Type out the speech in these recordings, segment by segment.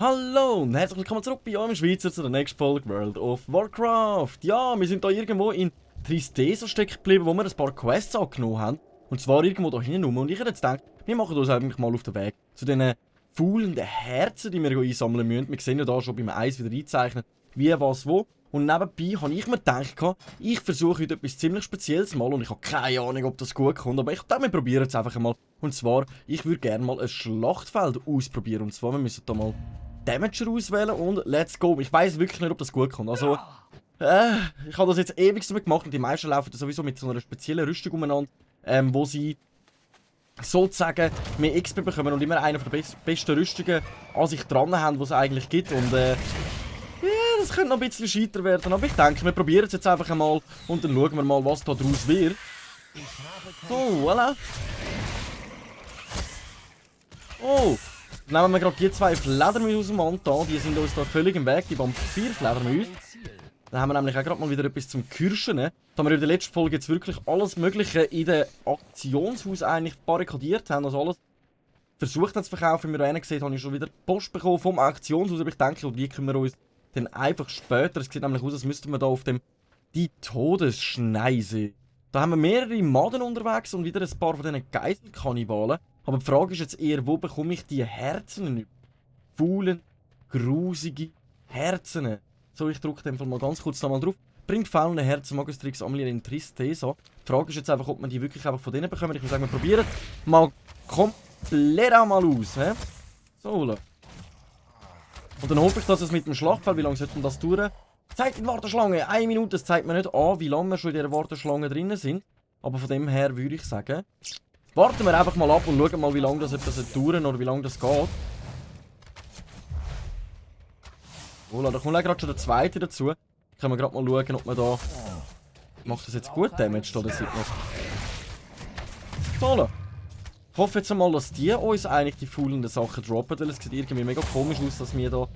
Hallo und herzlich willkommen zurück bei eurem Schweizer zu der nächsten Folge World of Warcraft. Ja, wir sind hier irgendwo in Tristeza stecken geblieben, wo wir ein paar Quests angenommen haben. Und zwar irgendwo da hinten rum. Und ich hätte jetzt gedacht, wir machen uns eigentlich mal auf den Weg zu diesen faulenden Herzen, die wir hier einsammeln müssen. Wir sehen ja da schon beim Eis wieder eingezeichnet, wie, was, wo. Und nebenbei habe ich mir gedacht, ich versuche heute etwas ziemlich Spezielles mal und ich habe keine Ahnung, ob das gut kommt, aber ich dachte, wir probieren es einfach einmal. Und zwar, ich würde gerne mal ein Schlachtfeld ausprobieren. Und zwar, wir müssen da mal Damager auswählen und let's go. Ich weiß wirklich nicht, ob das gut kommt. Also, ich habe das jetzt ewig damit gemacht und die meisten laufen sowieso mit so einer speziellen Rüstung umeinander, wo sie sozusagen mehr XP bekommen und immer eine der besten Rüstungen an sich dran haben, die es eigentlich gibt. Und das könnte noch ein bisschen scheiter werden, aber ich denke, wir probieren es jetzt einfach einmal und dann schauen wir mal, was da draus wird. So, voilà. Oh, dann nehmen wir gerade die zwei Fledermäuse aus dem Hand da, die sind uns da völlig im Weg, die Vampir-Fledermäuse. Dann haben wir nämlich auch gerade mal wieder etwas zum Kürschen. Da wir in der letzten Folge jetzt wirklich alles Mögliche in dem Aktionshaus eigentlich barrikadiert haben, also alles versucht haben zu verkaufen. Wie wir einen gesehen haben, habe ich schon wieder Post bekommen vom Auktionshaus, aber ich denke, um die können wir uns dann einfach später. Es sieht nämlich aus, als müssten wir da auf dem die Todesschneise. Da haben wir mehrere Maden unterwegs und wieder ein paar von diesen Geiselkannibalen. Aber die Frage ist jetzt eher, wo bekomme ich die Herzen? Faulen, grusige Herzen. So, ich drücke dem Fall mal ganz kurz nochmal drauf. Bringt faulende Herzen, Magistrix, Amelie in Tristeza. Die Frage ist jetzt einfach, ob man die wirklich einfach von denen bekommen. Ich würde sagen, wir probieren mal komplett einmal aus. He? So, und dann hoffe ich, dass es mit dem Schlachtfeld, wie lange sollte denn das dauern? Zeigt die Warteschlange, 1 Minute, das zeigt mir nicht an, wie lange wir schon in dieser Warteschlange drinnen sind. Aber von dem her würde ich sagen, warten wir einfach mal ab und schauen mal, wie lange das dauert oder wie lange das geht. Oh, da kommt gerade schon der zweite dazu. Können wir gerade mal schauen, ob man da... Macht das jetzt gut Damage oder sieht man? So, ich hoffe jetzt einmal, dass die uns eigentlich die faulenden Sachen droppen, weil es sieht irgendwie mega komisch aus, dass wir da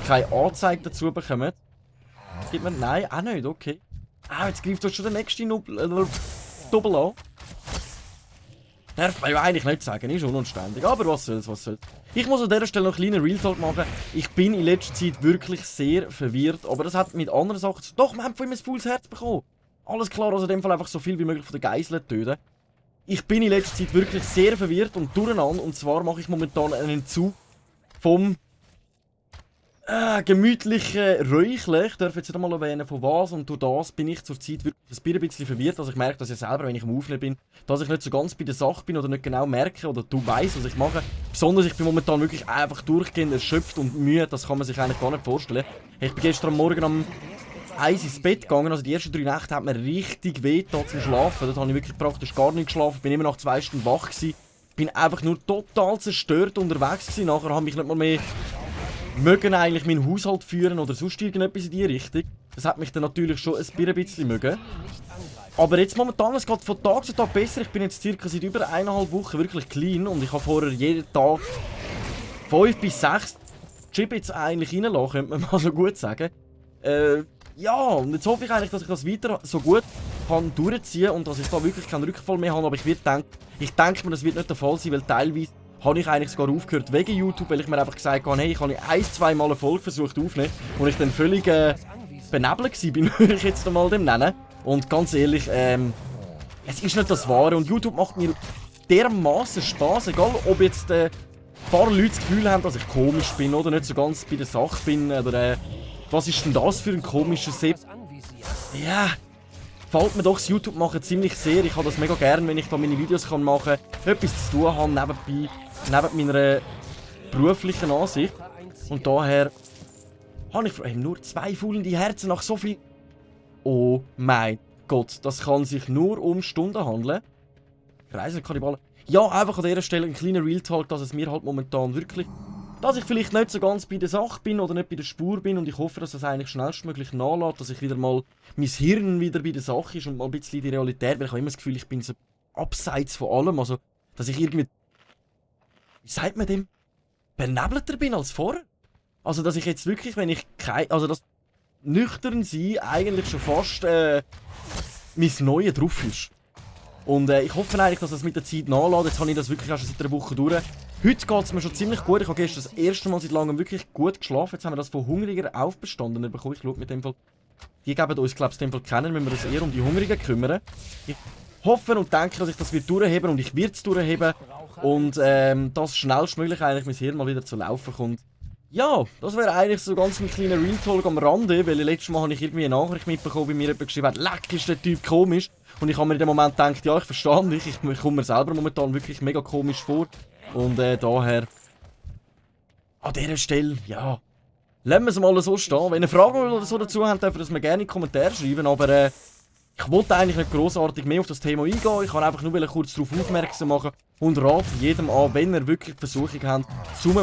keine Anzeige dazu bekommen. Gibt man... Nein, auch nicht, okay. Ah, jetzt greift uns schon der nächste Doppel an. Darf man ja eigentlich nicht sagen, ist unanständig. Aber was soll's, was soll's. Ich muss an dieser Stelle noch einen kleinen Real Talk machen. Ich bin in letzter Zeit wirklich sehr verwirrt. Aber das hat mit anderen Sachen zu tun. Doch, wir haben von ihm ein faules Herz bekommen. Alles klar, also in dem Fall einfach so viel wie möglich von den Geiseln töten. Ich bin in letzter Zeit wirklich sehr verwirrt und durcheinander. Und zwar mache ich momentan einen Entzug vom gemütlichen Räucheln. Ich darf jetzt nicht einmal erwähnen, von was. Und durch das bin ich zurzeit wirklich ein bisschen verwirrt. Also ich merke das ja selber, wenn ich am Aufnehmen bin, dass ich nicht so ganz bei der Sache bin oder nicht genau merke oder du weißt, was ich mache. Besonders ich bin momentan wirklich einfach durchgehend erschöpft und müde. Das kann man sich eigentlich gar nicht vorstellen. Ich bin gestern Morgen um 1 ins Bett gegangen. Also die ersten 3 Nächte hat mir richtig weh da zum Schlafen. Dort habe ich wirklich praktisch gar nicht geschlafen. Bin immer nach 2 Stunden wach gewesen. Bin einfach nur total zerstört unterwegs gewesen. Nachher habe ich nicht mal mehr mögen eigentlich meinen Haushalt führen oder sonst irgendetwas in die Richtung. Das hat mich dann natürlich schon ein bisschen mögen. Aber jetzt momentan, es geht von Tag zu Tag besser. Ich bin jetzt circa seit über 1,5 Wochen wirklich clean und ich habe vorher jeden Tag 5 bis 6 Gibbets eigentlich reinlassen, könnte man mal so gut sagen. Ja, und jetzt hoffe ich eigentlich, dass ich das weiter so gut kann durchziehen und dass ich da wirklich keinen Rückfall mehr habe. Aber ich denke mir, das wird nicht der Fall sein, weil teilweise habe ich eigentlich sogar aufgehört wegen YouTube, weil ich mir einfach gesagt habe, hey, ich habe 1-2 Mal eine Folge versucht aufzunehmen und ich dann völlig benebelt war, würde ich jetzt einmal dem nennen. Und ganz ehrlich, es ist nicht das Wahre und YouTube macht mir dermaßen Spaß, egal ob jetzt ein paar Leute das Gefühl haben, dass ich komisch bin oder nicht so ganz bei der Sache bin oder was ist denn das für ein komischer Sepp? Ja, gefällt mir doch das YouTube machen ziemlich sehr. Ich habe das mega gern, wenn ich da meine Videos machen kann, etwas zu tun habe nebenbei, neben meiner beruflichen Ansicht. Und daher habe ich nur 2 faulende Herzen nach so viel... Oh mein Gott, das kann sich nur um Stunden handeln. Kreiselkannibalen. Ja, einfach an dieser Stelle ein kleiner Real Talk, dass es mir halt momentan wirklich... Dass ich vielleicht nicht so ganz bei der Sache bin oder nicht bei der Spur bin und ich hoffe, dass das eigentlich schnellstmöglich nachlässt, dass ich wieder mal mein Hirn wieder bei der Sache ist und mal ein bisschen die Realität, weil ich habe immer das Gefühl, ich bin so abseits von allem, also dass ich irgendwie, wie sagt man dem, benebelter bin als vorher. Also dass ich jetzt wirklich, wenn ich also das nüchtern sein eigentlich schon fast mein Neues drauf ist. Und ich hoffe eigentlich, dass das mit der Zeit nachlässt. Jetzt habe ich das wirklich auch schon seit einer Woche durch. Heute geht es mir schon ziemlich gut. Ich habe gestern das erste Mal seit langem wirklich gut geschlafen. Jetzt haben wir das von Hungriger Aufbestandener bekommen. Ich schaue mit dem Fall. Die geben uns, glaube ich, in dem Fall kennen, wenn wir uns eher um die Hungrigen kümmern. Ich hoffe und denke, dass ich das wird durchheben und ich werde es durchheben. Und dass schnellstmöglich eigentlich mein Hirn mal wieder zu laufen kommt. Ja, das wäre eigentlich so ganz ein kleiner Real Talk am Rande, weil letztes Mal habe ich irgendwie eine Nachricht mitbekommen, wie mir jemand geschrieben hat, leck, ist der Typ komisch. Und ich habe mir in dem Moment gedacht, ja, ich verstehe dich, ich komme mir selber momentan wirklich mega komisch vor. Und daher, an dieser Stelle, ja, lassen wir es mal so stehen. Wenn ihr Fragen oder so dazu habt, dürft ihr das mir gerne in die Kommentare schreiben, aber ich wollte eigentlich nicht grossartig mehr auf das Thema eingehen. Ich kann einfach nur kurz darauf aufmerksam machen und rate jedem an, wenn ihr wirklich die Versuchung habt,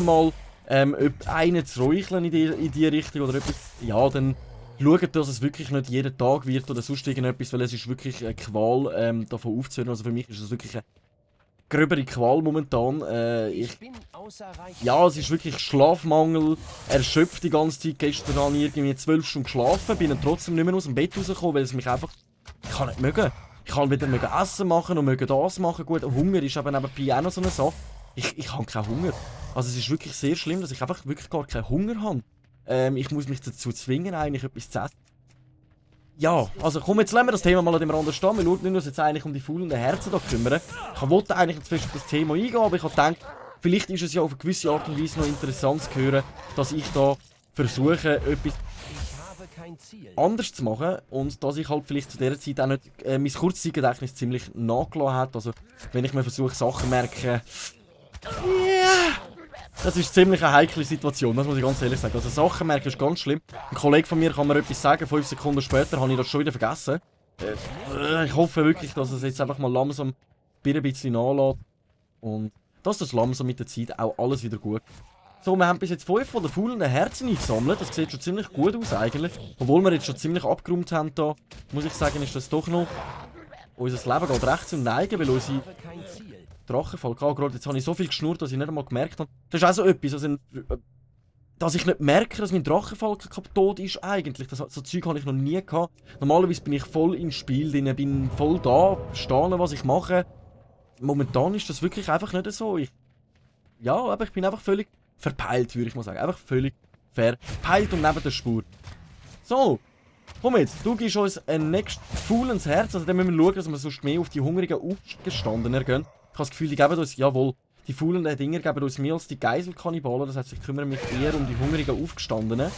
mal einen zu räucheln in die Richtung oder etwas, ja, dann schaut, dass es wirklich nicht jeden Tag wird oder sonst irgendetwas, weil es ist wirklich eine Qual, davon aufzuhören. Also für mich ist es wirklich eine gröbere Qual momentan. Ja, es ist wirklich Schlafmangel, erschöpft die ganze Zeit. Gestern habe ich irgendwie 12 Stunden geschlafen, bin dann trotzdem nicht mehr aus dem Bett rausgekommen, weil es mich einfach... Ich kann nicht mögen. Ich kann weder mögen Essen machen, noch mögen das machen. Gut, Hunger ist aber nebenbei auch noch so eine Sache. Ich habe keinen Hunger. Also es ist wirklich sehr schlimm, dass ich einfach wirklich gar keinen Hunger habe. Ich muss mich dazu zwingen, eigentlich etwas zu essen. Ja, also komm, jetzt lassen wir das Thema mal an dem Rand stehen. Wir schauen uns jetzt eigentlich um die faulenden Herzen da kümmern. Ich wollte eigentlich jetzt fest auf das Thema eingehen, aber ich habe gedacht, vielleicht ist es ja auf eine gewisse Art und Weise noch interessant zu hören, dass ich da versuche, etwas anders zu machen und dass ich halt vielleicht zu dieser Zeit auch nicht mein Kurzzeitgedächtnis ziemlich nachgelassen hat. Also wenn ich mir versuche, Sachen merken, das ist ziemlich eine heikle Situation, das muss ich ganz ehrlich sagen. Also Sachen merken ist ganz schlimm. Ein Kollege von mir kann mir etwas sagen, 5 Sekunden später habe ich das schon wieder vergessen. Ich hoffe wirklich, dass es jetzt einfach mal langsam ein bisschen nachlässt und dass das langsam mit der Zeit auch alles wieder gut. So, wir haben bis jetzt 5 von den faulenden Herzen eingesammelt. Das sieht schon ziemlich gut aus eigentlich. Obwohl wir jetzt schon ziemlich abgeräumt haben da, muss ich sagen, ist das doch noch... Unser Leben geht recht zum Neigen, weil unsere Drachenfall... Gerade jetzt habe ich so viel geschnurrt, dass ich nicht einmal gemerkt habe. Das ist auch so etwas, also, dass ich nicht merke, dass mein Drachenfall tot ist eigentlich. So Zeug habe ich noch nie gehabt. Normalerweise bin ich voll im Spiel drin, bin voll da, verstehe, was ich mache. Momentan ist das wirklich einfach nicht so. Ja, aber ich bin einfach völlig verpeilt, würde ich mal sagen. Einfach völlig verpeilt und neben der Spur. So, komm jetzt, du gibst uns ein nächstes faulendes Herz. Also dann müssen wir schauen, dass wir sonst mehr auf die hungrigen Aufgestandenen gehen. Ich habe das Gefühl, die geben uns, jawohl, die faulenden Dinger geben uns mehr als die Geiselkannibalen. Das heißt, ich kümmere mich eher um die hungrigen Aufgestandenen.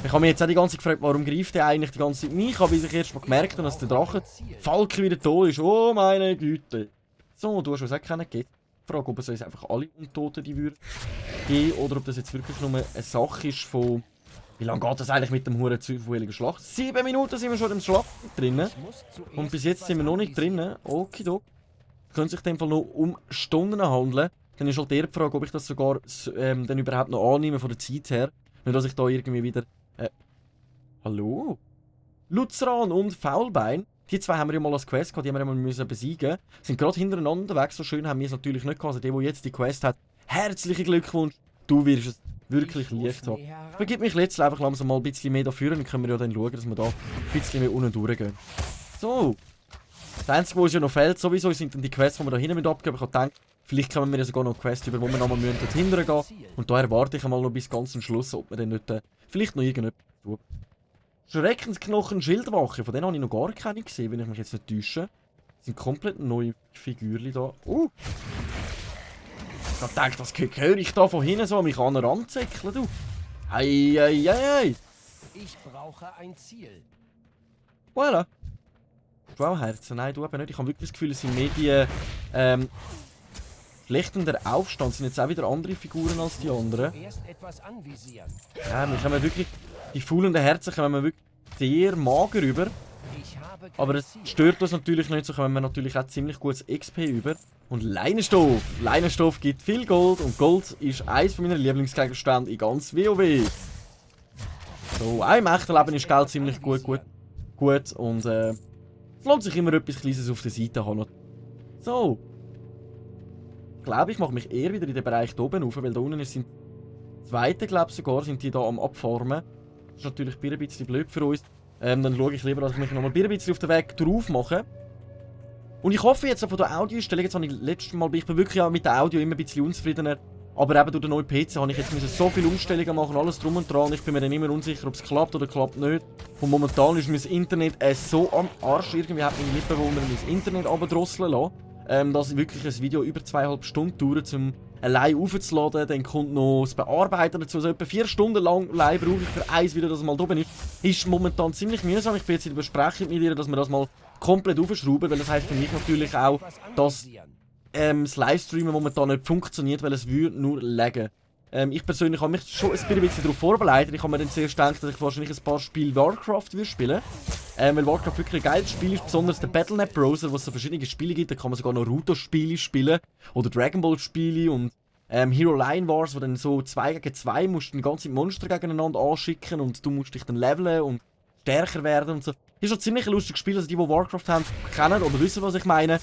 Ich habe mich jetzt auch die ganze Zeit gefragt, warum greift der eigentlich die ganze Zeit mich an, bis ich erst mal gemerkt habe, dass der Drache Falke wieder tot ist. Oh meine Güte. So, du hast uns auch kennengelernt. Ich frage, ob es uns einfach alle Untoten die würden geben oder ob das jetzt wirklich nur eine Sache ist von... Wie lange geht das eigentlich mit dem huren Schlacht? 7 Minuten sind wir schon im Schlacht drinnen. Und bis jetzt sind wir noch nicht drinnen. Okidok. Es könnte sich in dem Fall noch um Stunden handeln. Dann ist halt die Frage, ob ich das sogar dann überhaupt noch annehme von der Zeit her. Nicht, dass ich da irgendwie wieder... Hallo? Luzran und Faulbein. Die zwei haben wir ja mal als Quest gehabt, die haben wir ja mal müssen besiegen. Sind gerade hintereinander weg, so schön haben wir es natürlich nicht gehabt. Also der jetzt die Quest hat, herzlichen Glückwunsch. Du wirst es wirklich leicht haben. Ich begebe mich letztlich einfach langsam mal ein bisschen mehr dafür, dann können wir ja dann schauen, dass wir da ein bisschen mehr unten durchgehen. So. Das Einzige, was uns ja noch fehlt, sowieso sind dann die Quests, die wir da hinten abgeben. Ich habe gedacht, vielleicht kommen wir ja sogar noch eine Quest über, wo wir nochmal dort hinten gehen. Und da erwarte ich einmal noch bis ganz zum Schluss, ob wir dann nicht vielleicht noch irgendetwas tun. Schreckensknochen Schildwache, von denen habe ich noch gar keine gesehen, wenn ich mich jetzt nicht täusche. Das sind komplett neue Figürchen da. Ich hab gedacht, was höre ich da von hinten so an mich ranzäckeln, du? Hei, hei, hei. Ich brauche ein Ziel. Voilà. Du auch Herzen? Nein, du eben nicht. Ich habe wirklich das Gefühl, es sind mehr die schlechtender Aufstand. Sind jetzt auch wieder andere Figuren als die anderen. Erst etwas anvisieren. Ja, wir kommen wirklich... Die faulenden Herzen kommen wir wirklich sehr mager über. Aber es stört uns natürlich nicht, so kommen wir natürlich auch ziemlich gutes XP über. Und Leinenstoff. Leinenstoff gibt viel Gold und Gold ist eines meiner Lieblingsgegenstände in ganz WoW. So, auch im echten Leben ist Geld ziemlich gut und es lohnt sich immer etwas Kleines auf der Seite haben. So. Ich glaube, ich mache mich eher wieder in den Bereich hier oben rauf, weil da unten sind zweite, glaube ich sogar, sind die da am Abfarmen. Das ist natürlich ein bisschen blöd für uns. Dann schaue ich lieber, dass ich mich noch mal ein bisschen auf den Weg drauf mache. Und ich hoffe jetzt auch von der Audioeinstellung, jetzt habe ich letztes Mal, ich bin wirklich auch mit der Audio immer ein bisschen unzufriedener, aber eben durch den neuen PC habe ich jetzt so viele Umstellungen machen, alles drum und dran, ich bin mir dann immer unsicher, ob es klappt oder klappt nicht. Und momentan ist mein Internet so am Arsch, irgendwie hat meine Mitbewohner mein Internet abgedrosseln lassen, dass wirklich ein Video über 2,5 Stunden dauert, um allein aufzuladen, dann kommt noch das Bearbeiten dazu, also etwa 4 Stunden lang allein brauche ich für eins Video, das mal da bin. Ist momentan ziemlich mühsam, ich bin jetzt in der Besprechung mit ihr, dass wir das mal komplett aufschrauben, weil das heisst für mich natürlich auch, dass das Livestreamen momentan nicht funktioniert, weil es würde nur laggen. Ich persönlich habe mich schon ein bisschen darauf vorbereitet. Ich habe mir dann zuerst gedacht, dass ich wahrscheinlich ein paar Spiele Warcraft würde spielen. Weil Warcraft wirklich ein geiles Spiel ist, besonders der Battle.net Browser, wo es so verschiedene Spiele gibt. Da kann man sogar noch Naruto-Spiele spielen oder Dragon Ball-Spiele und Hero Line Wars, wo dann so 2 gegen 2 musst du den ganzen Monster gegeneinander anschicken und du musst dich dann leveln und stärker werden und so. Ist schon ziemlich ein lustiges Spiel, also die Warcraft haben, kennen oder wissen, was ich meine.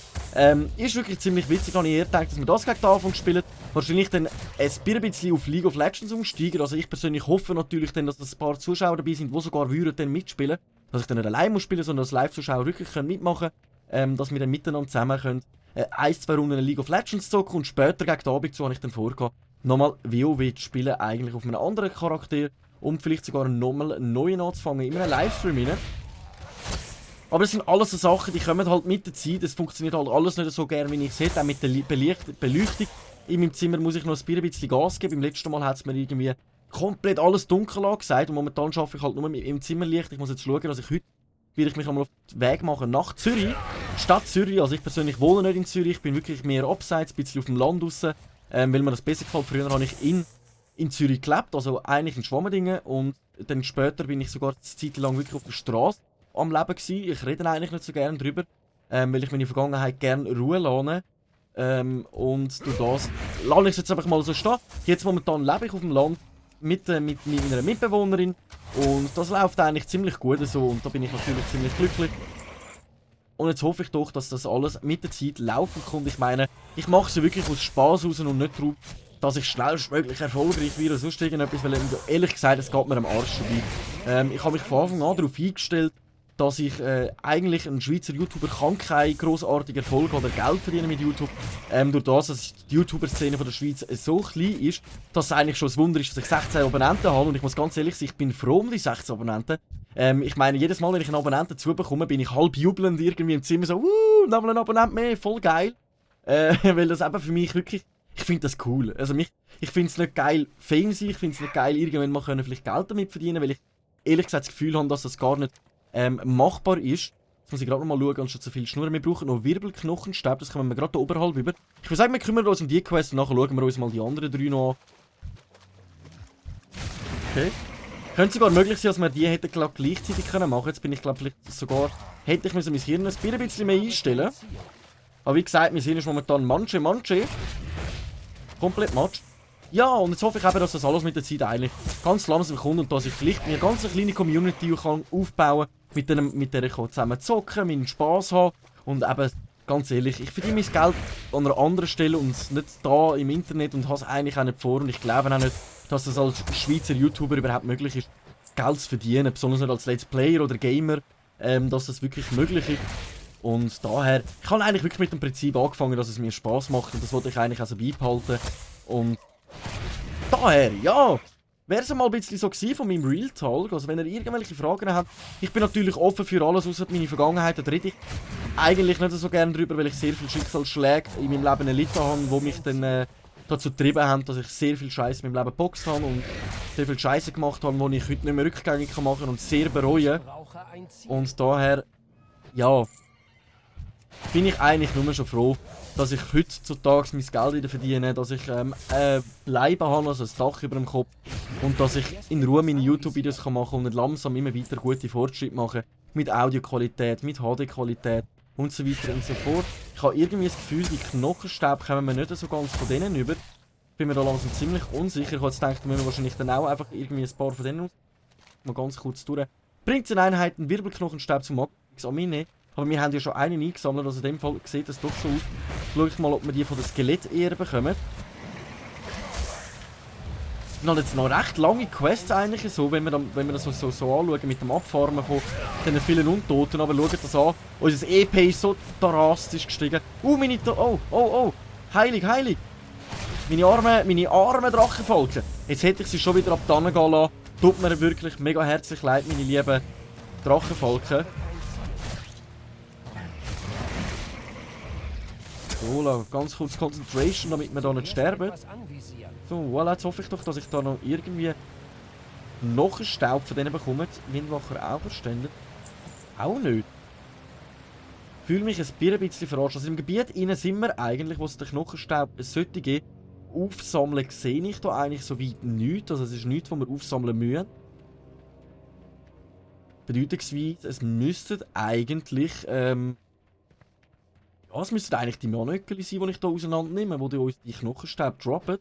Ist wirklich ziemlich witzig, habe ich eher gedacht, dass wir das gegen den Anfang spielen. Wahrscheinlich dann ein bisschen auf League of Legends umsteigen. Also ich persönlich hoffe natürlich dann, dass ein paar Zuschauer dabei sind, die sogar würden dann mitspielen. Dass ich dann nicht allein muss spielen, sondern dass Live-Zuschauer wirklich mitmachen können. Dass wir dann miteinander zusammen können 1-2 Runden League of Legends zocken und später gegen den Abend zu habe ich dann vorgehabt, nochmal WoW zu spielen, eigentlich auf einem anderen Charakter. Und vielleicht sogar nochmal einen neuen anzufangen, in einem Livestream rein. Aber das sind alles so Sachen, die kommen halt mit der Zeit. Es funktioniert halt alles nicht so gerne, wie ich es hätte. Auch mit der Beleuchtung. In meinem Zimmer muss ich noch ein bisschen Gas geben. Beim letzten Mal hat es mir irgendwie komplett alles dunkel angesagt. Und momentan arbeite ich halt nur mit im Zimmerlicht. Ich muss jetzt schauen, dass ich heute will ich mich einmal auf den Weg machen nach Zürich. Stadt Zürich. Also ich persönlich wohne nicht in Zürich. Ich bin wirklich mehr abseits, ein bisschen auf dem Land raus. Weil mir das besser gefällt. Früher habe ich in Zürich gelebt, also eigentlich in Schwammerdingen. Und dann später bin ich sogar eine Zeit lang wirklich auf der Straße am Leben gewesen. Ich rede eigentlich nicht so gerne drüber, weil ich meine Vergangenheit gerne Ruhe lasse. Und durch das lasse ich es jetzt einfach mal so stehen. Jetzt momentan lebe ich auf dem Land mit meiner Mitbewohnerin und das läuft eigentlich ziemlich gut so und da bin ich natürlich ziemlich glücklich. Und jetzt hoffe ich doch, dass das alles mit der Zeit laufen kommt. Ich meine, ich mache es ja wirklich aus Spaß raus und nicht darauf, dass ich schnellstmöglich erfolgreich werde oder sonst irgendetwas, weil ehrlich gesagt, es geht mir am Arsch vorbei. Ich habe mich von Anfang an darauf eingestellt, dass ich eigentlich ein Schweizer YouTuber kann keinen grossartigen Erfolg oder Geld verdienen mit YouTube. Durch das, dass die YouTuber-Szene der Schweiz so klein ist, dass es eigentlich schon ein Wunder ist, dass ich 16 Abonnenten habe. Und ich muss ganz ehrlich sagen, ich bin froh um die 16 Abonnenten. Ich meine, jedes Mal, wenn ich einen Abonnenten dazu bekomme, bin ich halb jubelnd irgendwie im Zimmer so, nochmal ein Abonnent mehr, voll geil. Weil das eben für mich wirklich, ich finde das cool. Also ich finde es nicht geil, Fame sein, ich finde es nicht geil, irgendwann mal können vielleicht Geld damit verdienen, weil ich ehrlich gesagt das Gefühl habe, dass das gar nicht machbar ist. Jetzt muss ich gerade noch mal schauen, anstatt so viel Schnurren. Wir brauchen noch Wirbelknochenstäbe, das kommen wir gerade da oberhalb über. Ich würde sagen, wir kümmern uns um die Quest und nachher schauen wir uns mal die anderen 3 noch an. Okay. Könnte sogar möglich sein, dass wir die hätten gleichzeitig machen können. Jetzt bin ich glaube vielleicht sogar, hätte ich mein Hirn ein bisschen mehr einstellen. Aber wie gesagt, mein Hirn ist momentan manche. Komplett matsch. Ja, und jetzt hoffe ich eben, dass das alles mit der Zeit eigentlich ganz langsam kommt und dass ich vielleicht eine ganz kleine Community kann aufbauen kann, mit der ich zusammen zocken, meinen Spass haben. Und eben, ganz ehrlich, ich verdiene mein Geld an einer anderen Stelle und nicht da im Internet und habe es eigentlich auch nicht vor. Und ich glaube auch nicht, dass das als Schweizer YouTuber überhaupt möglich ist, Geld zu verdienen, besonders nicht als Let's Player oder Gamer, dass das wirklich möglich ist. Und daher, ich habe eigentlich wirklich mit dem Prinzip angefangen, dass es mir Spass macht und das wollte ich eigentlich auch so beibehalten. Und daher, ja, wäre es mal ein bisschen so gewesen von meinem Real Talk. Also wenn ihr irgendwelche Fragen habt, ich bin natürlich offen für alles, außer meine Vergangenheit. Da rede ich eigentlich nicht so gerne drüber, weil ich sehr viele Schicksalsschläge in meinem Leben erlitten habe, die mich dann dazu getrieben haben, dass ich sehr viel Scheiße in meinem Leben geboxt habe und sehr viel Scheiße gemacht habe, die ich heute nicht mehr rückgängig machen kann und sehr bereue. Und daher, ja, bin ich eigentlich nur schon froh, dass ich heutzutage mein Geld wieder verdiene, dass ich Bleiben habe, also ein Dach über dem Kopf und dass ich in Ruhe meine YouTube-Videos machen kann und langsam immer weiter gute Fortschritte machen mit Audioqualität, mit HD-Qualität und so weiter und so fort. Ich habe irgendwie das Gefühl, die Knochenstäbe kommen mir nicht so ganz von denen über. Ich bin mir da langsam ziemlich unsicher. Ich habe jetzt gedacht, da müssen wir wahrscheinlich dann auch einfach irgendwie ein paar von denen aus. Mal ganz kurz durch. Bringt es in Einheit einen Wirbelknochenstab zum Max Amine? Aber wir haben ja schon einen eingesammelt, also in dem Fall sieht das doch so aus. Schau ich mal, ob wir die von der Skelett eher bekommen. sind halt jetzt noch recht lange Quests eigentlich so, wenn wir das so anschauen mit dem Abfarmen von diesen vielen Untoten. Aber schaut das an, unser EP ist so drastisch gestiegen. Meine oh, heilig. Meine armen Drachenvolken. Jetzt hätte ich sie schon wieder ab dann gehen lassen. Tut mir wirklich mega herzlich leid, meine lieben Drachenvolken. So, ganz kurz Concentration, damit wir da nicht sterben. So, voilà, jetzt hoffe ich doch, dass ich da noch irgendwie noch einen Staub von denen bekomme. Windwacher auch verständigt. Auch nicht. Ich fühle mich ein bisschen verarscht. Also im Gebiet innen sind wir eigentlich, wo es den Knochenstaub sollte geben. Aufsammeln sehe ich da eigentlich so weit nichts. Also es ist nichts, was wir aufsammeln müssen. Bedeutungsweise, es müssten eigentlich, ja, es müssten eigentlich die Manöckel sein, die ich hier auseinandernehme, die uns die Knochenstaub droppen.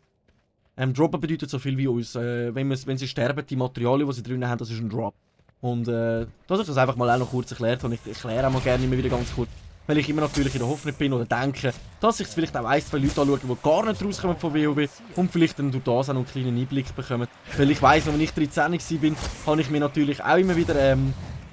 Droppen bedeutet so viel wie uns, wenn sie sterben, die Materialien, die sie drin haben, das ist ein Drop. Und dass ich das einfach mal auch noch kurz erklärt habe, ich erkläre auch mal gerne immer wieder ganz kurz, weil ich immer natürlich in der Hoffnung bin oder denke, dass ich es vielleicht auch ein, zwei Leute anschaue, die gar nicht rauskommen von WoW und vielleicht dann durch das auch noch einen kleinen Einblick bekommen. Weil ich weiss, als ich 13 war, habe ich mir natürlich auch immer wieder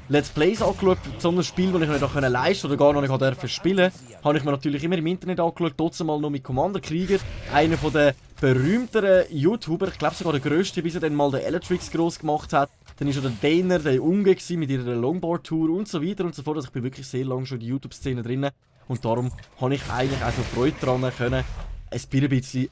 Let's Plays angeschaut, so ein Spiel, das ich nicht leisten oder gar noch nicht spielen durfte, habe ich mir natürlich immer im Internet angeschaut, trotzdem mal noch mit Commander Krieger, einer der berühmteren YouTuber, ich glaube sogar der grösste, bis er dann mal den Elatrix gross gemacht hat. Dann war der Dana, der Unge mit ihrer Longboard-Tour und so weiter und so fort. Also ich bin wirklich sehr lange schon in der YouTube-Szene drin. Und darum habe ich eigentlich auch so Freude daran können, ein bisschen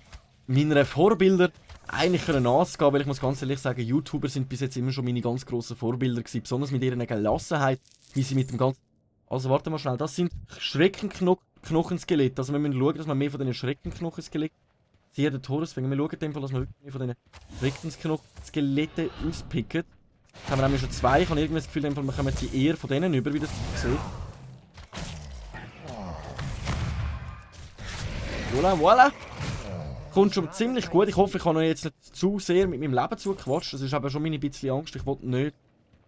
meiner Vorbilder eigentlich nachzugehen, weil ich muss ganz ehrlich sagen, YouTuber sind bis jetzt immer schon meine ganz grossen Vorbilder gewesen, besonders mit ihrer Gelassenheit, wie sie mit dem ganzen... Also warte mal schnell, das sind Schreckenknochenskelette, also wir müssen schauen, dass wir mehr von diesen Schreckenknochenskelette sehen, der Taurusfänger, wir schauen in dem Fall, dass wir wirklich mehr von diesen Schreckenknochenskelette auspicken. Jetzt haben wir nämlich schon zwei, ich habe irgendwie das Gefühl, wir kommen sie eher von denen über, wie das sieht. Voilà. Kommt schon ziemlich gut. Ich hoffe, ich habe jetzt nicht zu sehr mit meinem Leben zugequatscht. Das ist aber schon meine bisschen Angst. Ich wollte nicht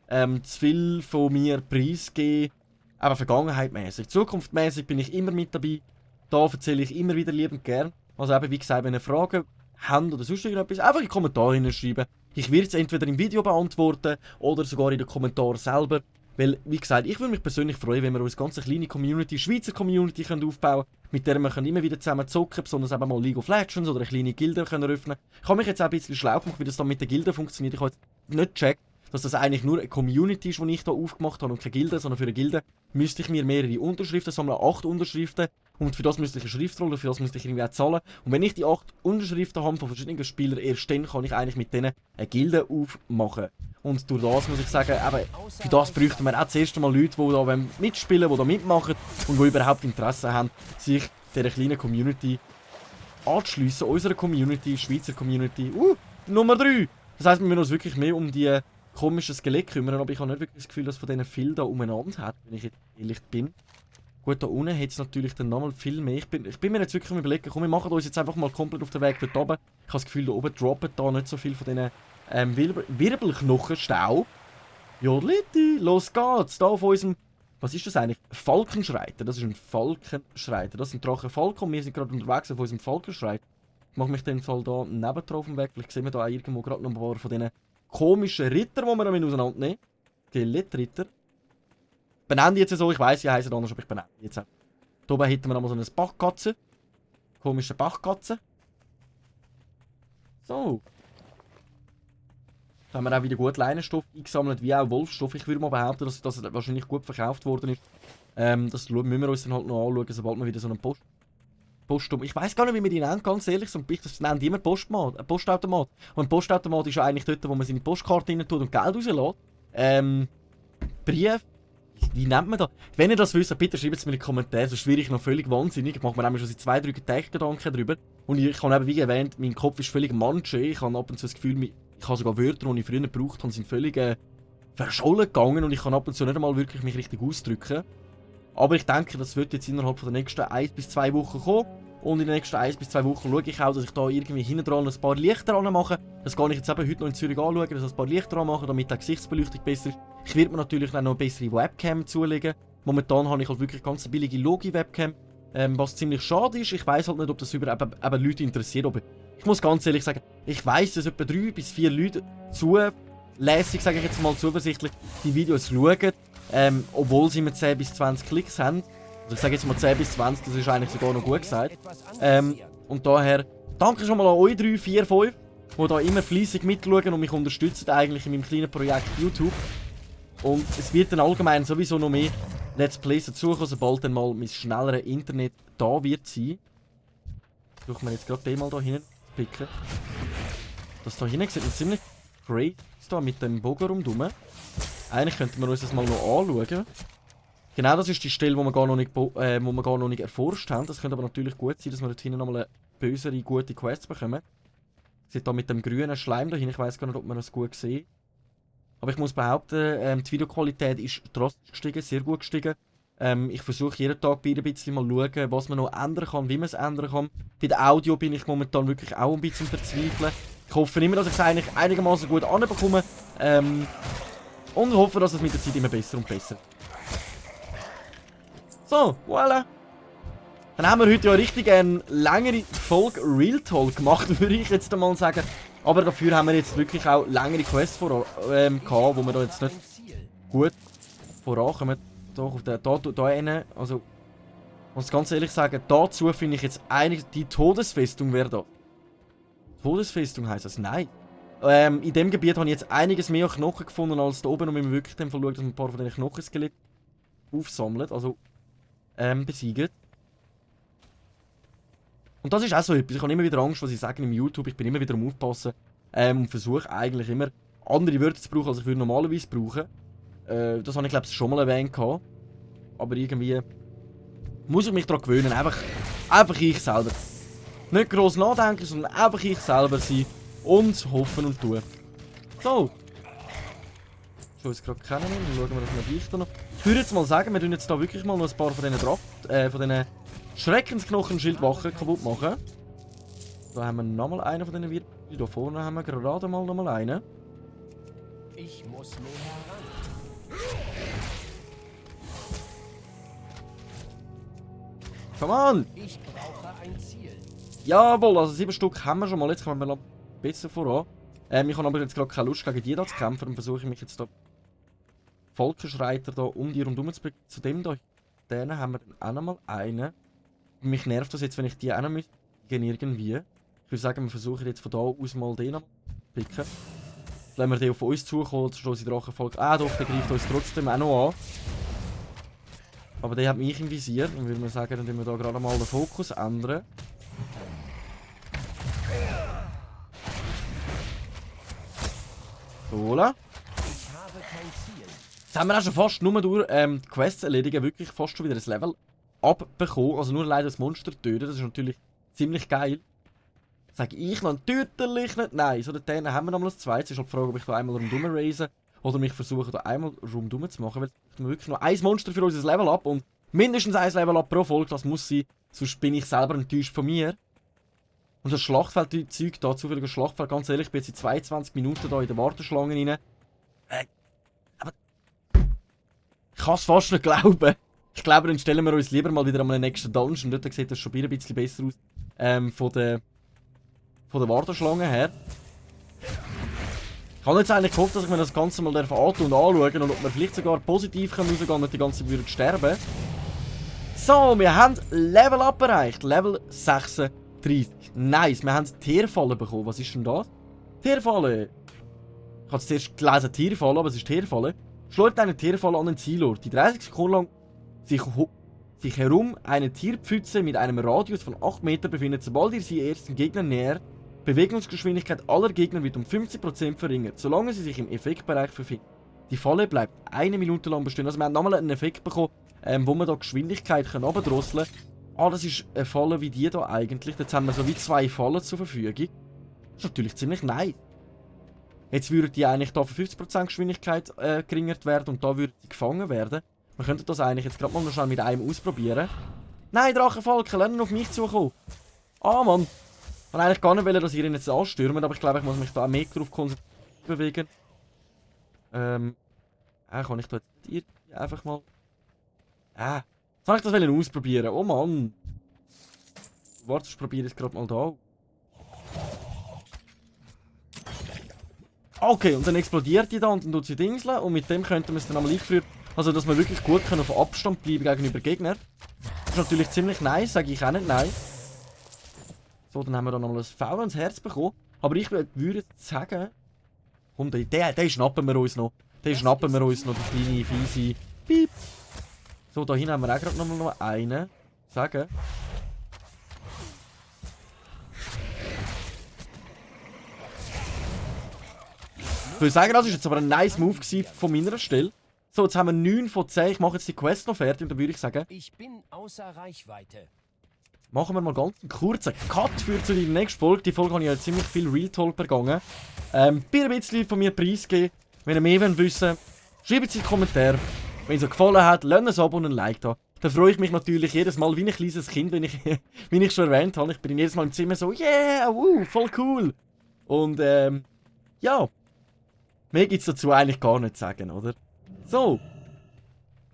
zu viel von mir preisgeben. Aber vergangenheitmäßig. Zukunftmäßig bin ich immer mit dabei. Da erzähle ich immer wieder liebend gern. Also eben, wie gesagt, wenn ihr Fragen habt oder sonst irgendetwas, einfach in die Kommentare schreiben. Ich werde es entweder im Video beantworten oder sogar in den Kommentaren selber. Weil, wie gesagt, ich würde mich persönlich freuen, wenn wir uns ganz eine kleine Community, Schweizer Community aufbauen können, mit der wir immer wieder zusammen zocken, besonders eben mal League of Legends oder eine kleine Gilde können öffnen. Ich habe mich jetzt auch ein bisschen schlau gemacht, wie das dann mit der Gilde funktioniert. Ich habe jetzt nicht gecheckt, dass das eigentlich nur eine Community ist, die ich hier aufgemacht habe und keine Gilde, sondern für eine Gilde müsste ich mir mehrere Unterschriften sammeln, 8 Unterschriften. Und für das müsste ich eine Schriftrolle, für das müsste ich irgendwie auch zahlen. Und wenn ich die 8 Unterschriften habe von verschiedenen Spielern, erst dann kann ich eigentlich mit denen eine Gilde aufmachen. Und durch das muss ich sagen, eben, für das bräuchten wir auch zuerst einmal Leute, die da mitspielen, die da mitmachen und die überhaupt Interesse haben, sich dieser kleinen Community anzuschliessen. Unserer Community, Schweizer Community. Nummer 3! Das heisst, wir müssen uns wirklich mehr um die komischen Skelette kümmern, aber ich habe nicht wirklich das Gefühl, dass von diesen viel da umeinander hat, wenn ich jetzt ehrlich bin. Gut, da unten hat es natürlich dann nochmal viel mehr. Ich bin mir jetzt wirklich am Überlegen, komm, wir machen uns jetzt einfach mal komplett auf den Weg dort oben. Ich habe das Gefühl, da oben droppen da nicht so viel von diesen Wirbelknochenstaub. Jodliti, los geht's. Da auf unserem... Was ist das eigentlich? Falkenschreiter. Das ist ein Falkenschreiter. Das sind Drachenfalken und wir sind gerade unterwegs auf unserem Falkenschreiter. Ich mache mich den Fall da neben drauf weg. Vielleicht sehen wir da irgendwo gerade noch ein paar von diesen komischen Rittern, die wir damit auseinandernehmen. Skelettritter. Benenne jetzt so, ich weiss, sie heißen anders, aber ich benenne jetzt auch. Hier oben hätten wir nochmal so eine Bachkatze. Komische Bachkatze. So. Da haben wir auch wieder gut Leinenstoff eingesammelt, wie auch Wolfsstoff. Ich würde mal behaupten, dass das wahrscheinlich gut verkauft worden ist. Das müssen wir uns dann halt noch anschauen, sobald wir wieder so einen Postum. Ich weiss gar nicht, wie wir die nennen, ganz ehrlich. Das nennt immer Postautomat. Und ein Postautomat ist ja eigentlich dort, wo man seine Postkarte rein tut und Geld rauslässt. Brief. Wie nennt man das? Wenn ihr das wisst, bitte schreibt es mir in die Kommentare, sonst werde ich noch völlig wahnsinnig. Ich mache mir nämlich schon seit 2-3 Tagen Gedanken darüber. Und ich habe eben, wie erwähnt, mein Kopf ist völlig manche. Ich habe ab und zu das Gefühl, ich habe sogar Wörter, die ich früher gebraucht habe, sind völlig verschollen gegangen und ich kann ab und zu nicht einmal wirklich mich richtig ausdrücken. Aber ich denke, das wird jetzt innerhalb der nächsten 1 bis 2 Wochen kommen. Und in den nächsten 1 bis 2 Wochen schaue ich auch, dass ich da irgendwie hinten dran ein paar Lichter mache. Das kann ich jetzt eben heute noch in Zürich anschauen, dass ich ein paar Lichter mache, damit die Gesichtsbeleuchtung besser ist. Ich werde mir natürlich dann noch eine bessere Webcam zulegen. Momentan habe ich halt wirklich ganz billige Logi-Webcam, was ziemlich schade ist. Ich weiss halt nicht, ob das über eben Leute interessiert. Aber Ich muss ganz ehrlich sagen, ich weiss, dass etwa 3 bis 4 Leute zulässig, sage ich jetzt mal zuversichtlich, die Videos schauen, obwohl sie immer 10 bis 20 Klicks haben. Also ich sage jetzt mal 10 bis 20, das ist eigentlich sogar noch gut gesagt. Und daher, danke schon mal an euch 3, 4, 5, die da immer fleissig mitschauen und mich unterstützen eigentlich in meinem kleinen Projekt YouTube. Und es wird dann allgemein sowieso noch mehr Let's Plays dazukommen, sobald dann mal mein schnelleres Internet da wird sein. Versuchen wir jetzt gerade den mal da hinten zu picken. Das da hinten sieht man ziemlich great da mit dem Bogen rundherum. Eigentlich könnten wir uns das mal noch anschauen. Genau, das ist die Stelle, die wir gar noch nicht erforscht haben. Das könnte aber natürlich gut sein, dass wir dort hinten nochmal eine bösere, gute Quest bekommen. Sieht da mit dem grünen Schleim da hin. Ich weiß gar nicht, ob man das gut sieht. Aber ich muss behaupten, die Videoqualität ist drastisch gestiegen, sehr gut gestiegen. Ich versuche jeden Tag ein bisschen mal schauen, was man noch ändern kann, wie man es ändern kann. Bei der Audio bin ich momentan wirklich auch ein bisschen verzweifeln. Ich hoffe immer, dass ich es eigentlich einigermaßen gut anbekomme. Und hoffe, dass es mit der Zeit immer besser und besser. So, voilà. Dann haben wir heute ja richtig eine längere Folge Real Talk gemacht, würde ich jetzt einmal sagen. Aber dafür haben wir jetzt wirklich auch längere Quests gehabt, wo wir da jetzt nicht gut vorankommen. Doch, auf da hinten, also, ich muss ganz ehrlich sagen, dazu finde ich jetzt eigentlich, die Todesfestung wäre da. Todesfestung heisst das? Nein. In dem Gebiet habe ich jetzt einiges mehr Knochen gefunden als da oben und wenn wir wirklich dann schauen, dass wir ein paar von diesen Knochenskeletten aufsammeln, also besiegen. Und das ist auch so etwas. Ich habe immer wieder Angst, was ich sage im YouTube. Ich bin immer wieder am Aufpassen und versuche eigentlich immer andere Wörter zu brauchen, als ich normalerweise brauchen. Das habe ich glaube ich schon mal erwähnt. Aber irgendwie muss ich mich daran gewöhnen. Einfach ich selber. Nicht gross nachdenken, sondern einfach ich selber sein und hoffen und tun. So. Ich uns gerade kennen. Dann schauen wir, dass wir gleich da noch. Ich würde jetzt mal sagen, wir tun jetzt da wirklich mal noch ein paar von diesen Schreckensknochenschildwachen kaputt machen. Da haben wir nochmal einen von diesen Wirbeln. Hier vorne haben wir gerade mal nochmal einen. Ich muss mehr heran. Come on! Ich brauche ein Ziel. Jawohl, also 7 Stück haben wir schon mal. Jetzt kommen wir besser voran. Ich habe aber jetzt gerade keine Lust, gegen die da zu kämpfen. Dann versuche ich mich jetzt da Volksschreiter da um die rundherum zu bringen. Zu dem da. Den haben wir dann auch nochmal einen. Mich nervt das jetzt, wenn ich die auch noch mit irgendwie. Ich würde sagen, wir versuchen jetzt von da aus mal den zu picken. Lassen wir den auf uns zukommen, dann unsere Drachenfolge. Ah doch, der greift uns trotzdem auch noch an. Aber der hat mich im Visier. Dann würde man sagen, dann wir da gerade mal den Fokus ändern. Voilà. Ich habe kein Ziel. Jetzt haben wir auch schon fast nur durch die Quests erledigen, wirklich fast schon wieder ein Level abbekommen. Also nur leider das Monster töten, das ist natürlich ziemlich geil. Sag ich natürlich nicht nein. So, den haben wir nochmal das zweite. Es ist halt die Frage, ob ich da einmal rundum raise oder mich versuche da einmal rundum zu machen. Weil wir wirklich nur ein Monster für unser Level ab und mindestens ein Level ab pro Folge, das muss sein. Sonst bin ich selber enttäuscht von mir. Und das Schlachtfeld-Zeug da, zufälliger Schlachtfeld, ganz ehrlich, ich bin jetzt in 22 Minuten da in der Warteschlange rein. Aber ich kann es fast nicht glauben. Ich glaube, dann stellen wir uns lieber mal wieder an den nächsten Dungeon. Dort sieht das schon wieder ein bisschen besser aus. Von der Warteschlange her. Ich habe jetzt eigentlich gehofft, dass ich mir das Ganze mal antun und anschauen und ob wir vielleicht sogar positiv rausgehen können und die ganze würden sterben. So, wir haben Level Up erreicht. Level 36. Nice, wir haben Tierfalle bekommen. Was ist denn das? Tierfalle. Ich habe zuerst gelesen Tierfalle, aber es ist Tierfalle. Schleudert eine Tierfalle an den Zielort, die 30 Sekunden lang sich herum eine Tierpfütze mit einem Radius von 8 Meter befindet. Sobald ihr sie ersten Gegnern nähert, Bewegungsgeschwindigkeit aller Gegner wird um 50% verringert, solange sie sich im Effektbereich befinden. Die Falle bleibt 1 Minute lang bestehen. Also wir haben nochmal einen Effekt bekommen, wo wir da Geschwindigkeit runterdrosseln können. Ah, das ist eine Falle wie die da eigentlich. Jetzt haben wir so wie 2 Fallen zur Verfügung. Das ist natürlich ziemlich nice. Jetzt würden die eigentlich da für 50% Geschwindigkeit geringert werden und da würden die gefangen werden. Wir könnten das eigentlich jetzt gerade mal noch schnell mit einem ausprobieren. Nein, Drachenfalken, lernen auf mich zukommen. Ah, Mann. Ich wollte eigentlich gar nicht wollen, dass ihr ihn jetzt anstürmt, aber ich glaube, ich muss mich da auch mehr drauf konzentrieren. Kann ich da jetzt einfach mal... soll ich das ausprobieren? Oh Mann. Warte, ich probiere es gerade mal da. Okay, und dann explodiert die da und dann tut sie dingseln und mit dem könnten wir es dann einmal einführen. Also, dass wir wirklich gut können auf Abstand bleiben gegenüber Gegnern. Das ist natürlich ziemlich nice, sage ich auch nicht nein. So, dann haben wir da nochmal ein Foul ans Herz bekommen. Aber ich würde sagen... Komm, den schnappen wir uns noch. Den schnappen wir uns noch, die kleine, fiese... Piep. So, da hinten haben wir auch gerade nochmal noch einen. Sagen. Ich würde sagen, das war jetzt aber ein nice Move von meiner Stelle. So, jetzt haben wir 9 von 10. Ich mache jetzt die Quest noch fertig und dann würde ich sagen... Ich bin außer Reichweite. Machen wir mal ganz einen kurzen Cut für die nächste Folge. Die Folge habe ich ja ziemlich viel Real Talk begangen. Ein bisschen von mir preisgeben. Wenn ihr mehr wissen wollt, schreibt es in die Kommentare. Wenn es euch gefallen hat, lasst ein Abo und ein Like da. Dann freue ich mich natürlich jedes Mal wie ein kleines Kind, wie ich schon erwähnt habe. Ich bin jedes Mal im Zimmer so, yeah, voll cool. Und ja, mehr gibt es dazu eigentlich gar nicht zu sagen, oder? So,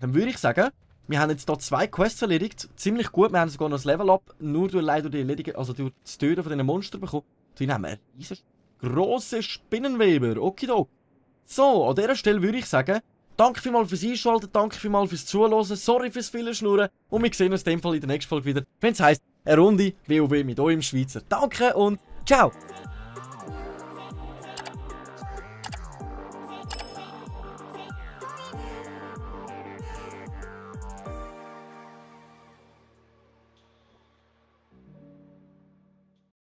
dann würde ich sagen, wir haben jetzt hier 2 Quests erledigt. Ziemlich gut, wir haben sogar noch das Level-Up. Nur durch leider die Erledigung, also durch das Töten von diesen Monstern bekommen. Dann haben wir einen grossen Spinnenweber. Okidok. So, an dieser Stelle würde ich sagen, danke vielmals fürs Einschalten, danke vielmals fürs Zuhören, sorry fürs viele Schnurren. Und wir sehen uns in dem Fall in der nächsten Folge wieder, wenn es heisst, eine Runde WoW mit eurem Schweizer. Danke und ciao!